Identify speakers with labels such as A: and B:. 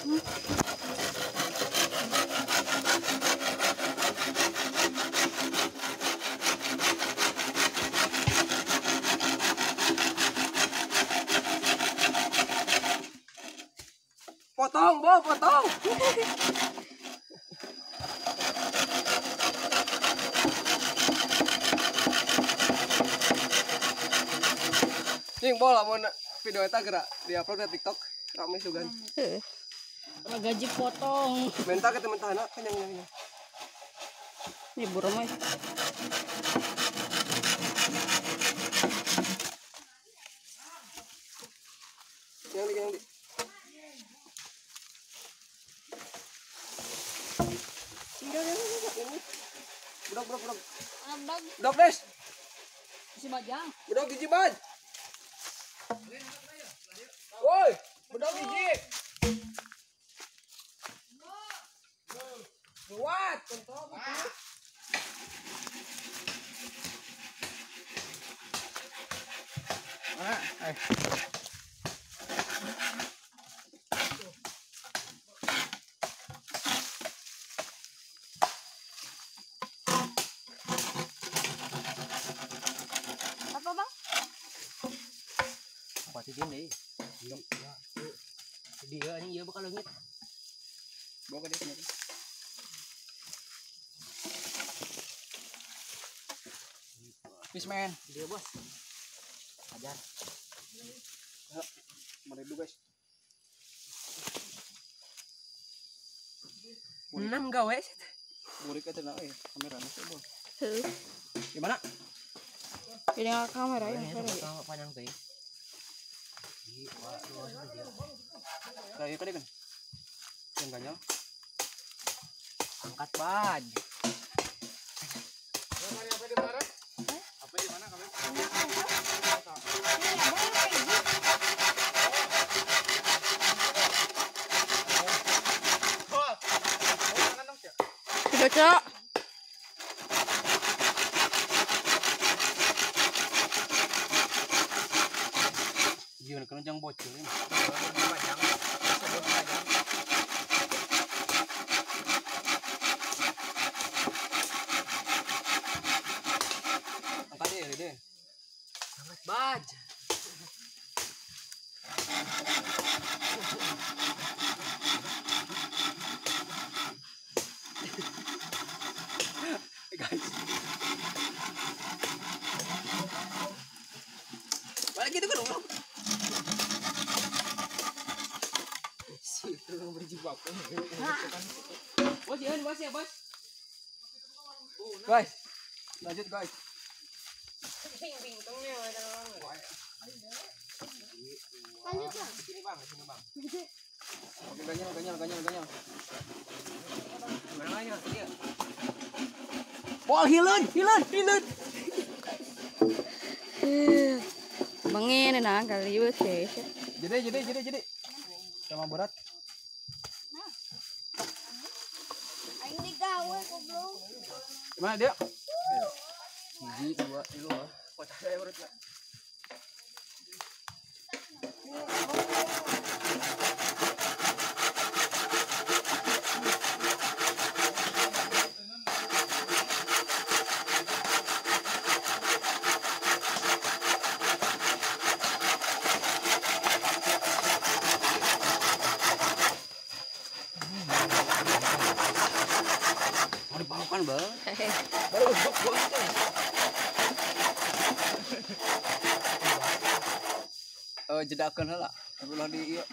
A: Potong, bo, potong. Cing, bo, lamun video eta gerak di-upload di TikTok, rame sugan.
B: Heeh. Gaji potong.
A: Minta ke teman tanah kan yang.
B: Ini burung mah.
A: Yang di. Ini. Bedog. Bedog, Des.
B: Si Bajang.
A: Bedog hiji, Baj. Woi, bedog hiji. Buat, kontol betul.
C: Mana?
B: Apa, Bang?
D: Apa sih dia nih? Dia ini ya bakal leungit.
A: Bawa ke dia sini. Fishman.
D: Dia bos. Ajar.
A: Ya, mari dulu guys.
D: 6 gawe.
A: Burik aja lah kamera sih, Bos.
B: Heeh.
A: Gimana?
B: Ini kamera ya.
D: Panjang teh.
A: Nah, tadi kan. Yang ganyal.
D: Angkat baj.
C: Apa di mana kamu?
B: Cocok.
A: Iya, kalau jangan bocor ini. Angkat deh, deh.
D: Angkat baj.
A: Guys. Balik gitu kan ulang.
D: Situ yang berjibaku. Bos, ya, bos ya, bos.
A: Guys. Lanjut, guys.
B: Lanjut, Bang.
D: Sini, Bang, sini, Bang.
A: Oke, ganyal.
D: Gimana ganyal? Iya.
A: Wah, hileun.
B: Bangin nah kali bos ya.
A: Jadi. Sama berat.
B: Nah. Aing digawe goblok.
A: Gimana dia? 1, 2, 3. Kocak saya berat.
D: Kan bang,
A: baru bok jedakeun heula, ulah di ieu.